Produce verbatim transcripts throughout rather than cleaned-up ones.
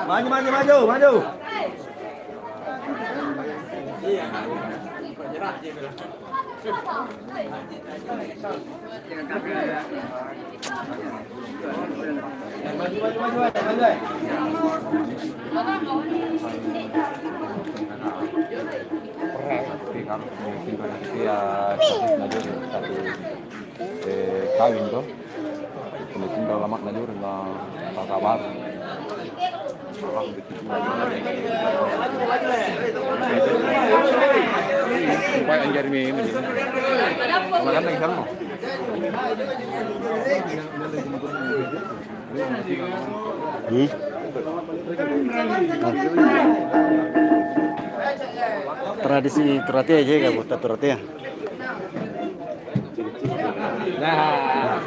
Maju, maju, maju, maju. Eh, kawing to. Punna cinta lama'na jurang na paka baru. Supaya anjari memang. Makan lagi sama. Hmm? Tradisi turatea aja ya, buat turatea. Nah.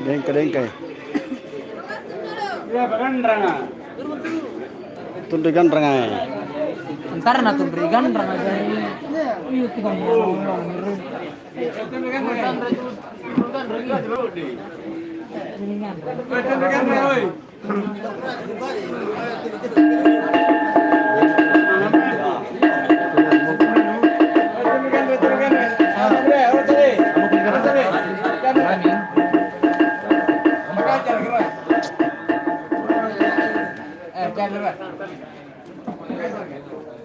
Dengka-dengka. Iya, paganranga. Tunri ganranga. Entar na tunri ganranga. Iya, tiga orang.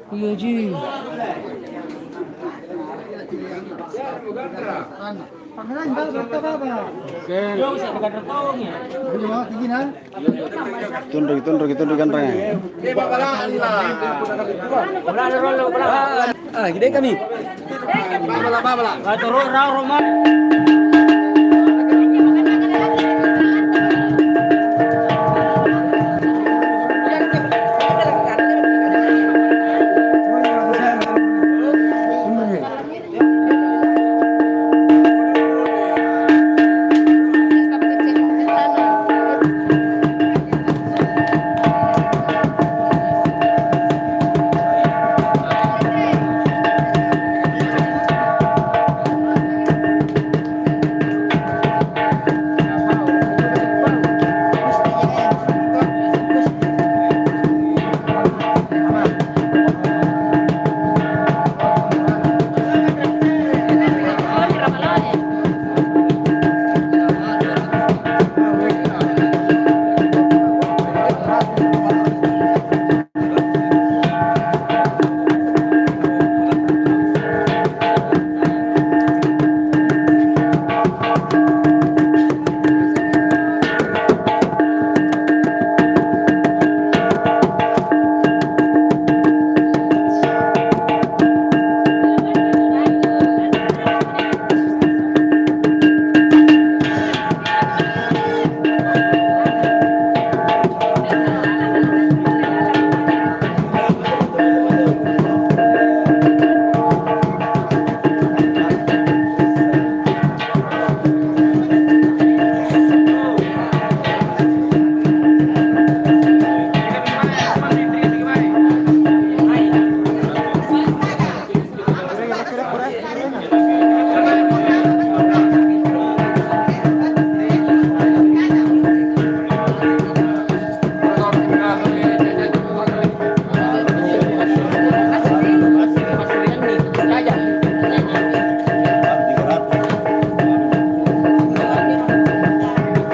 Iya, ji. Tunriki, tunriki, tunriki ganranga. Ah, gede kami.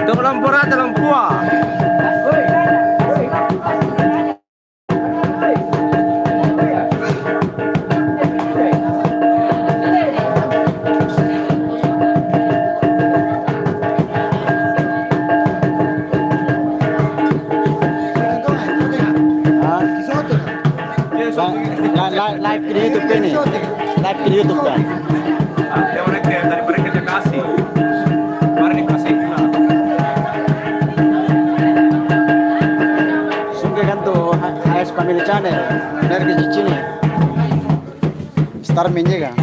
Tolong pura, tolong pua. La-, la-, la-, live di YouTube ini. Live di YouTube, kan? Sungke kan tu H S Family Channel, dari kecil sini. Star minyak kan?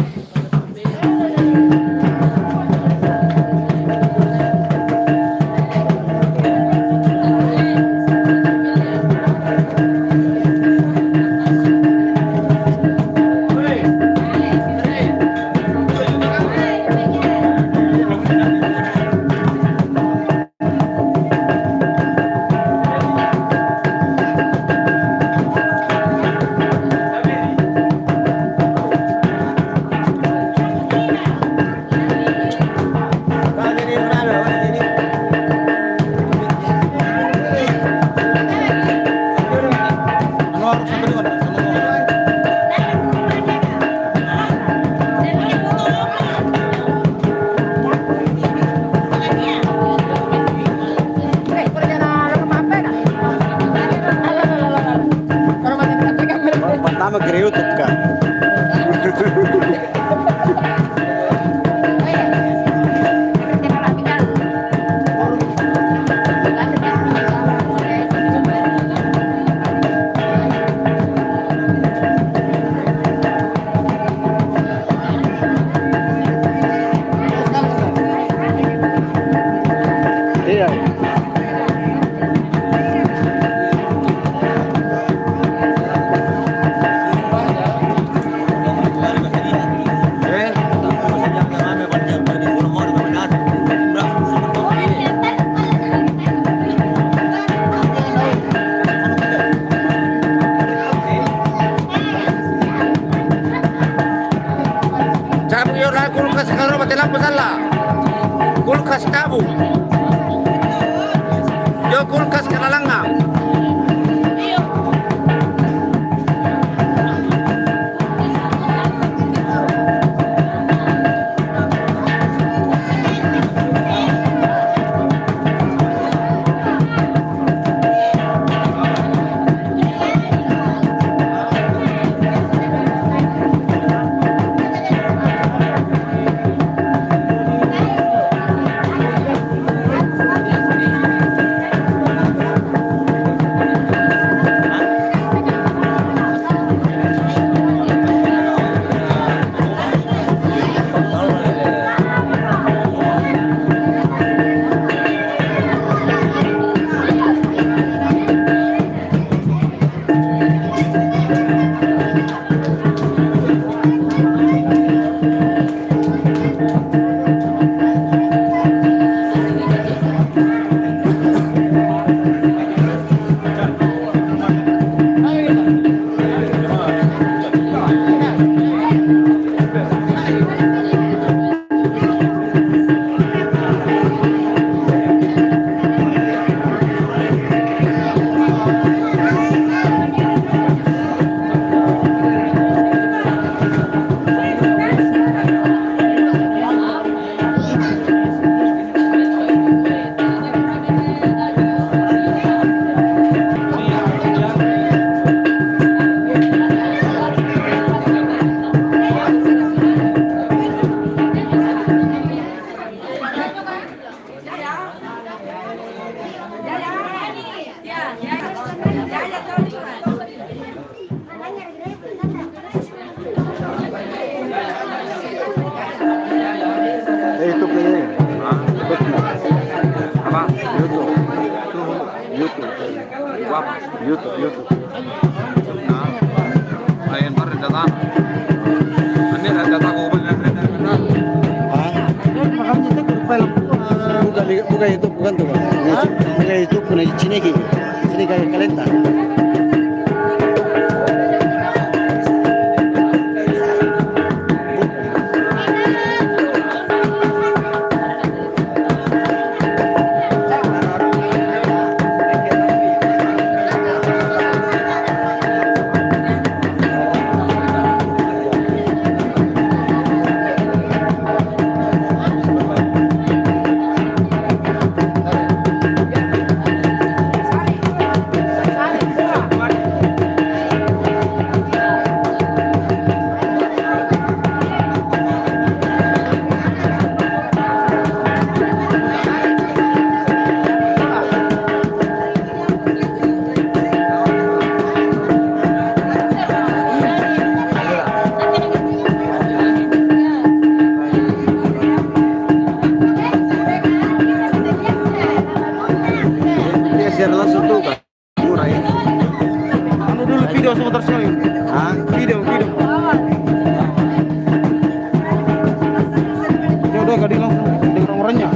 Pak, YouTube. YouTube. Apa? YouTube, YouTube. Nah, lain baru data. Ini ada data kau beli dari data. Hah? Bukan, bukan YouTube, bukan tuh, Pak. Hah? Bukan YouTube, bukan Cineki. Cineki kalenta. Iya, share langsung tuh, Kak. Murah, ya. Anu dulu video sebentar sekali. Hah? Video, video. Udah, udah, gak langsung dengan orang-orangnya.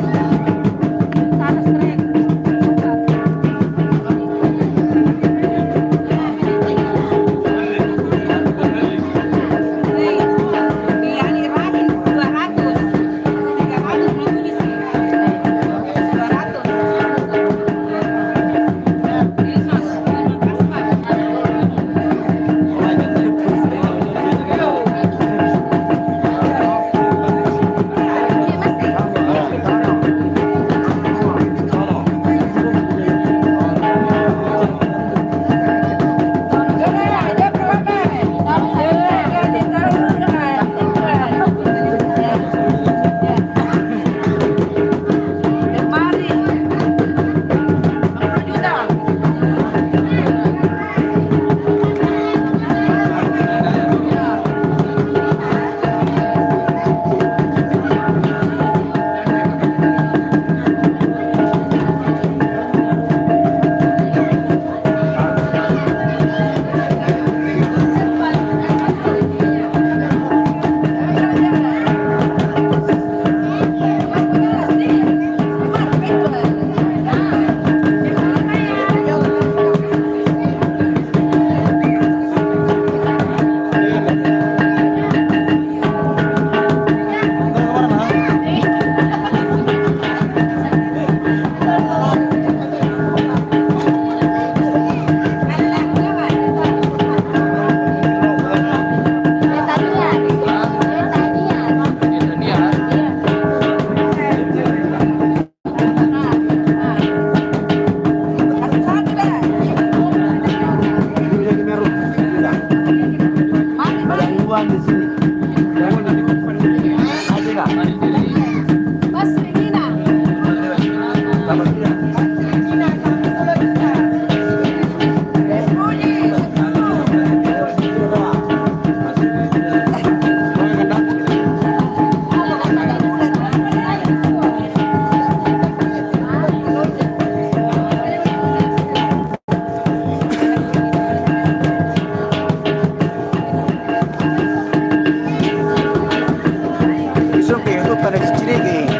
Isuk ke YouTube tanda ciciriki.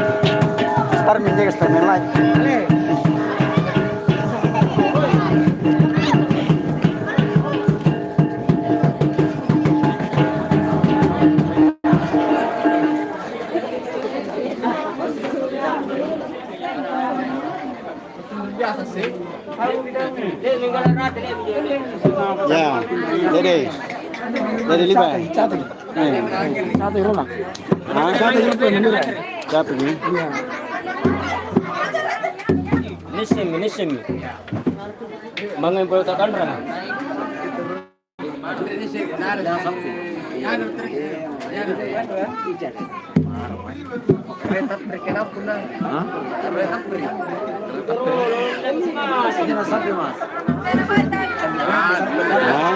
Star menjaga star main live. Ya, jadi, jadi lima. Eh. Satu rona. Hah? Satu rona. Satu nih. Iya. Nisim, nisim. Mangai bola takanrang. Hah? Hah?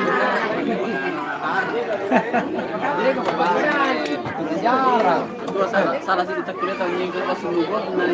Ketua salah, salah sih kita kuliah tahun yang ke pas semua gua pernah.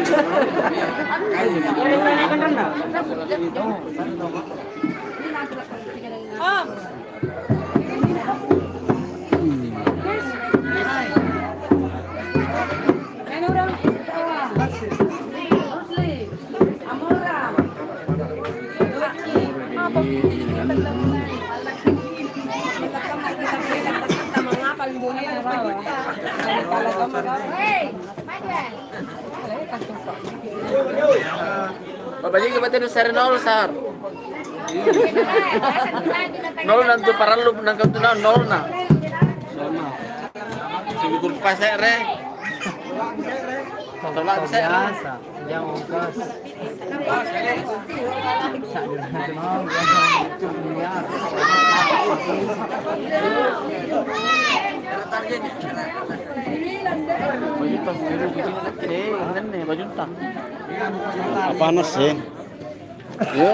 Bapak Jiki, berarti nu sare nol, Sar. Nol nantu parallu, nangka tu nol na. Sungguh kurpa se're. Tolak se're. Biasa, dia ongkos. Apa nasi? Iya.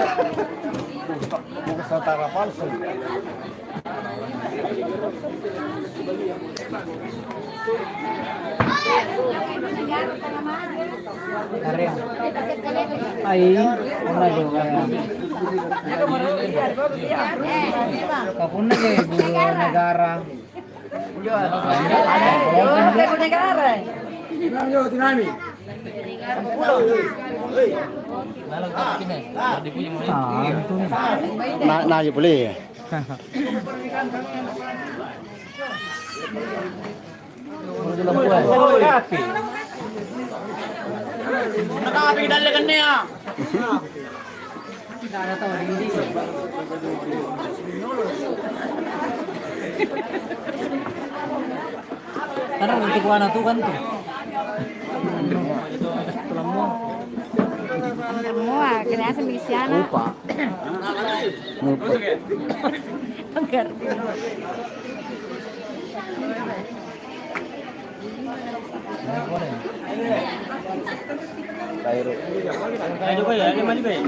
Bukan saudara palsu. Ai, punna juga. Ka punna ke guru negara. Guru negara. Ah, itu. Na, na, boleh. Nakapi dalle kennea. Karena untuk anak tuh kan tuh. Semua, kena asam isi anak. Lupa. Lupa. Anggar.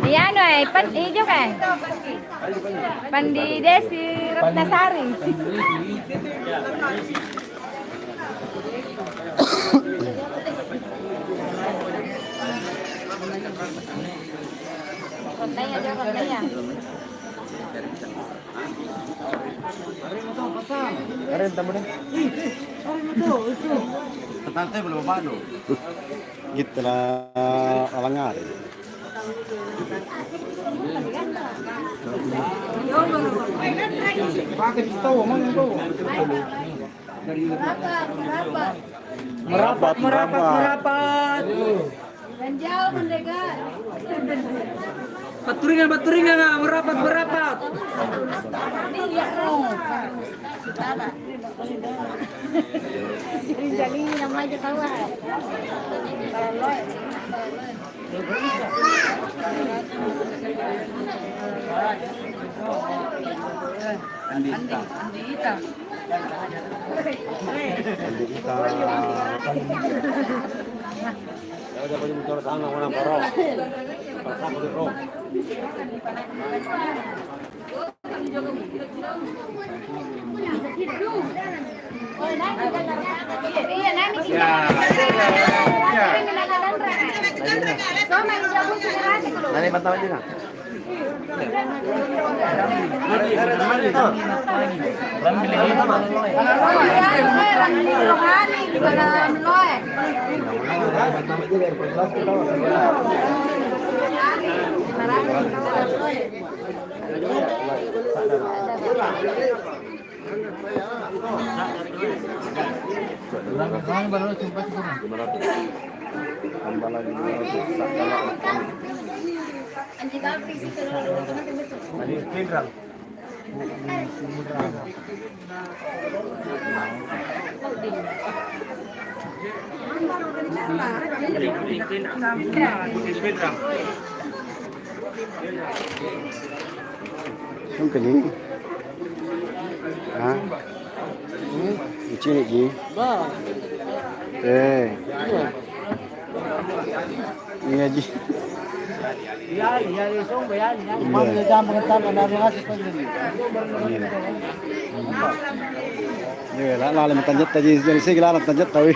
Iya, no, eh, pan, ijo, kan? Pandi Desi Ratnasari. Rondaya, Jo, rondaya. Karen tamu deh. Tante belum apa no? Gitu lah, alangan. Pakai pistol, mana tuh? Merapat, merapat, merapat. Paturingang, paturingang, ah, merapat, merapat. Jaring-jaring namanya tahu, ah. Andita. Andita. Andita. Ya udah, pergi motor sana, orang parah. Parah, parah. Nani mantap aja, nah. Sungkeni. Ha? Icini'ji? Ba. Eh. Iya. Iya, ji. Iya. Iya, la-, lalemi tanjatta ji, jadi sigi lalang tanjatta, weh.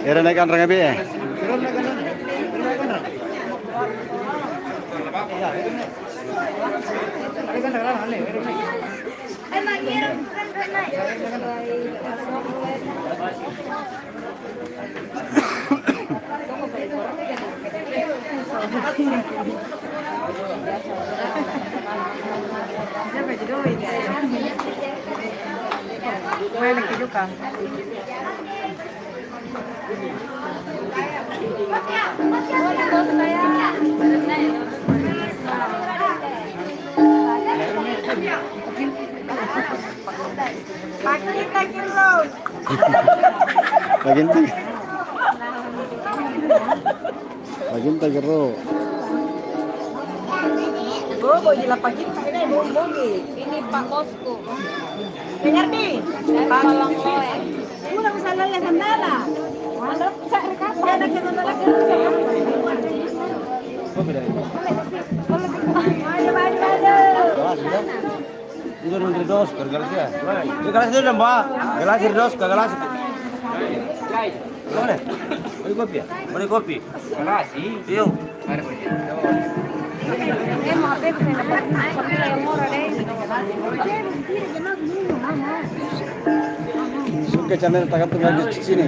Ero naik kanreng api, eh? Pakita, Kirro. Pakita. Pakita, Kirro. Bobo, jila pakita, ini bobo. Ini Pak Bosku. Dengar nih. Pak Bosku. Udah usah lele sandala. Sandala besar, Kak. Dia ada sandala lagi. Ayo, ayo, ayo. Itu dari dos, gara-gara sia. Itu gelas itu dong, Pak. Gelas itu dos, gelas. Mana? Beli kopi ya? Beli kopi. Gelas, iyo. Suka channel takantung lagi di sini.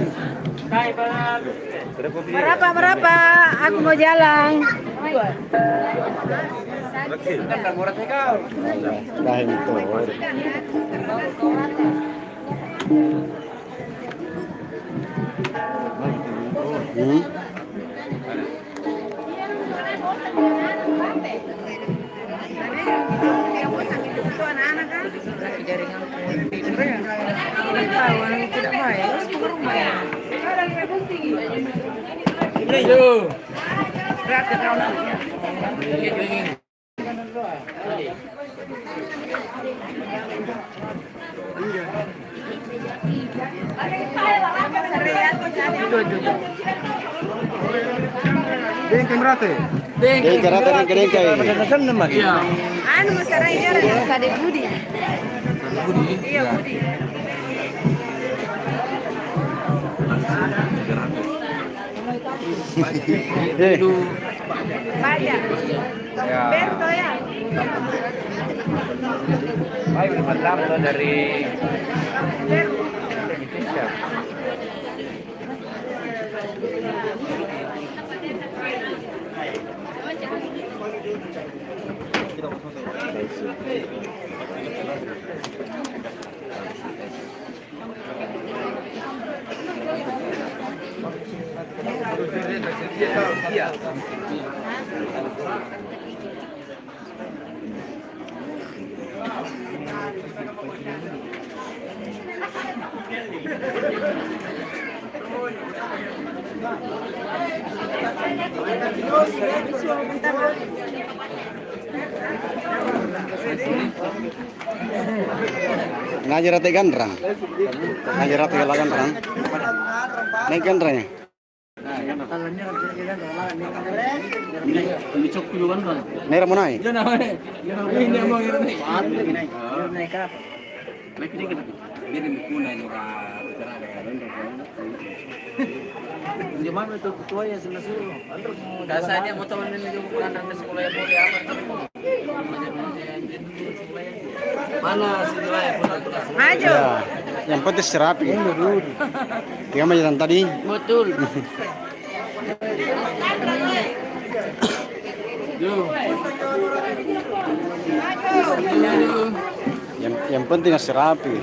Berapa, berapa? Aku mau jalan. Dah itu. Hmm? Dengke merata. Dengke rata, dengke, dengke. Iya. Anu, masalah ini ada Sade Budi. Iya, Budi. Eh. Banyak. Ya. Berto, ya. Baik, mantap tuh dari Indonesia. Ngaji rate ganrang. Ngaji rate gala ganrang. Naik ganrang ya? Nera mo naik? Gimana itu ketuanya sila suruh? Kasanya mau tahu ini juga kurang dari sekolah yang boleh apa? Mana si wilayah pun? Maju. Ya, yang penting serapi. Tiga macam tadi. Betul. Yang, yang penting serapi.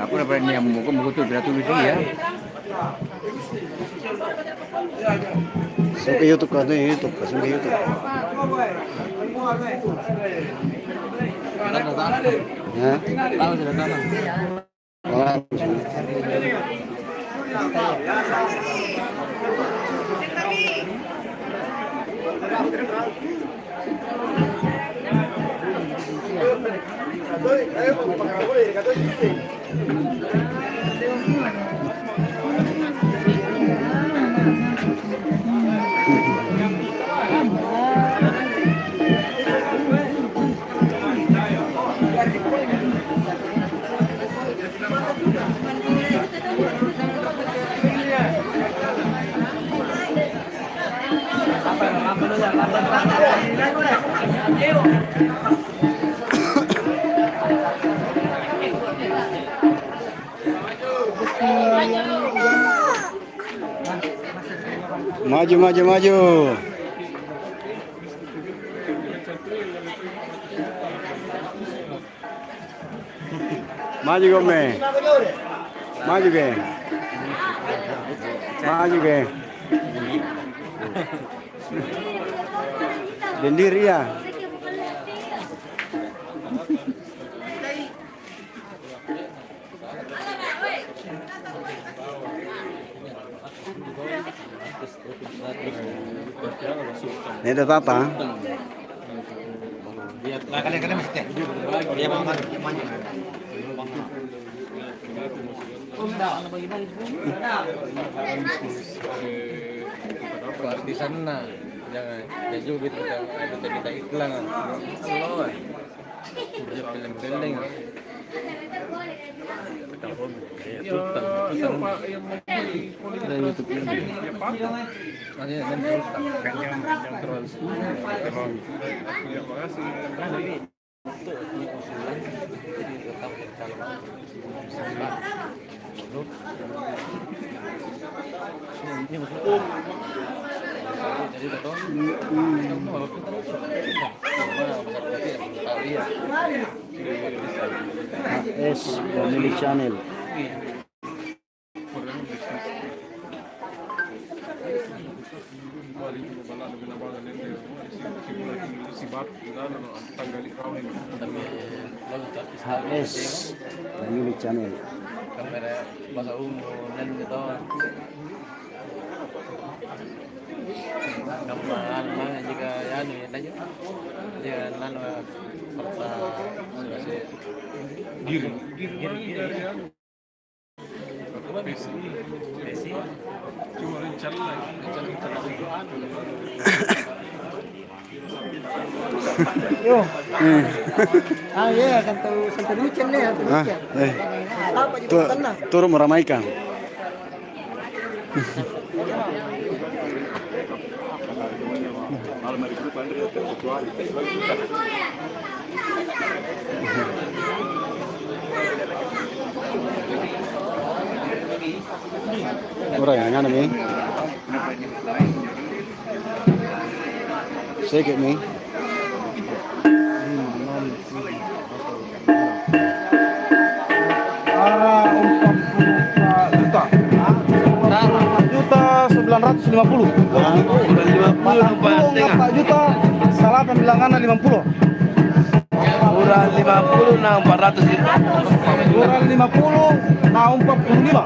Apa namanya yang muka-muka tuh, bila tulis ya. Sung ke YouTube ka, sung ke YouTube ka, sung ke YouTube. Ya. Langsung. Maju, maju, maju. Maju, Gome. Maju, Ge. Maju, Ge. Dendiri ya. Nia' tau apa? Artisanna, jangan, jangan juga kita, kita iklan. Slow, eh. Dia peleng-peleng. H S Family Channel. H S Family Channel. Kamera bahasa umum dan gitu. Kamera anu, jika ya anu ya, lanjut. Ya, anu, serta diri. Diri. Yo. Hmm. Ah, iya, Santo, Santo Ducen nih, Santo Ducen. Ah, eh. Apa gitu? Tu-, tenang. Turun meramaikan. Ora ya, ngana mi. Seke mi. Ah, empat juta. Empat juta sembilan ratus lima puluh. Udah lima puluh, empat juta, salah pembilangannya lima puluh. Kurang lima puluh, nah, empat ratus. Kurang lima puluh, nah, empat puluh lima.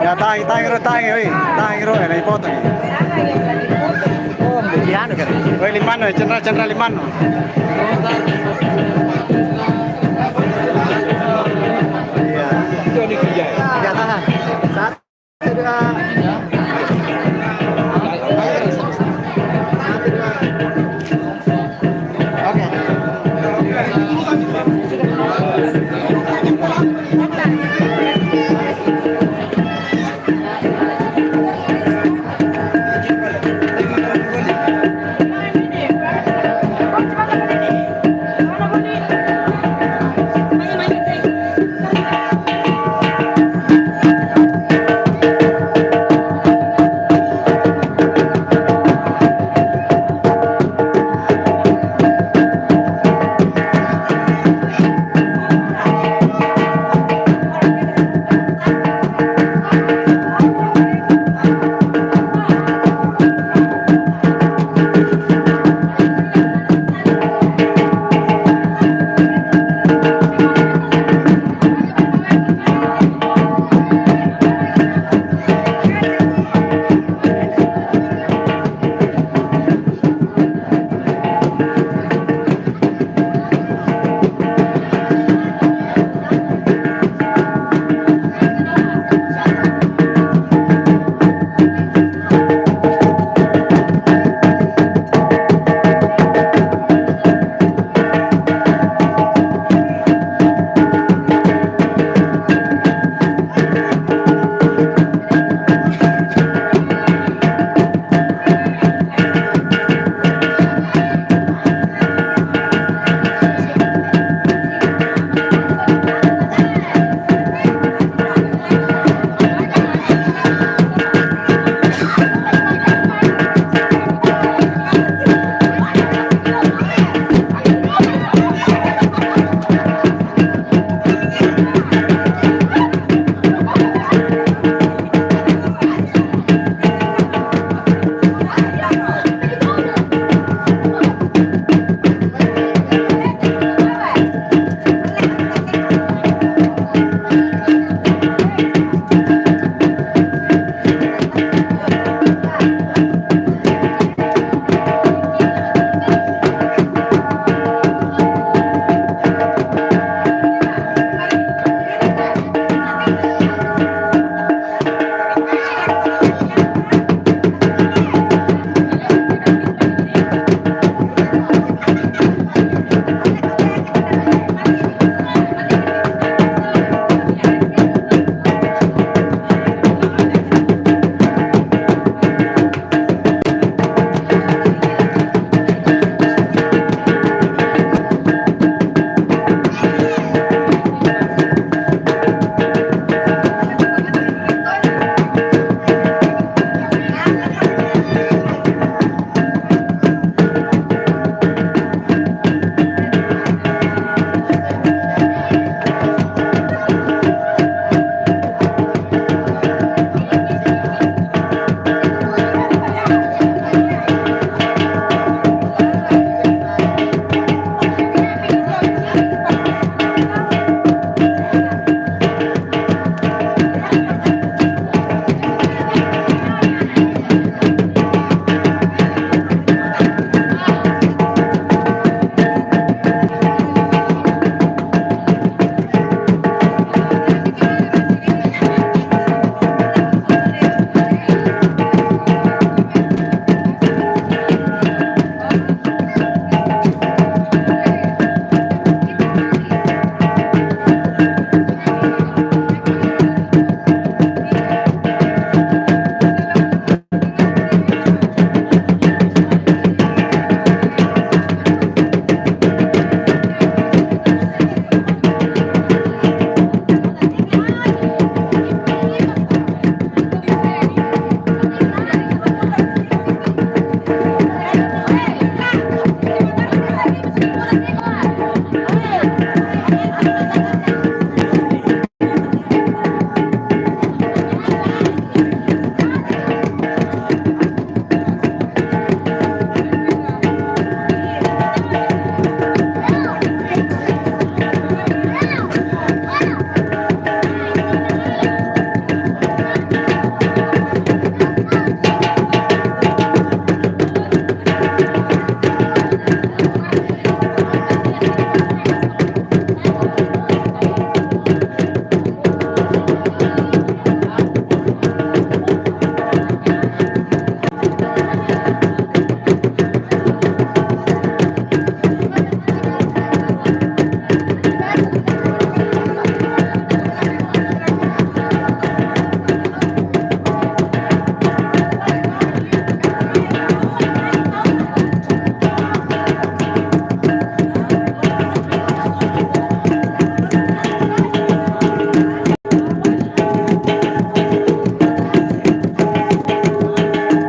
Ya, tahangi, tahangi ro, tahangi, oi. Tahangi ro, eh, naipotong. Oh, begitu kan. Oi, limanno, cendera, cendera limanno. Iya. Ya, tahan. Satu, dua.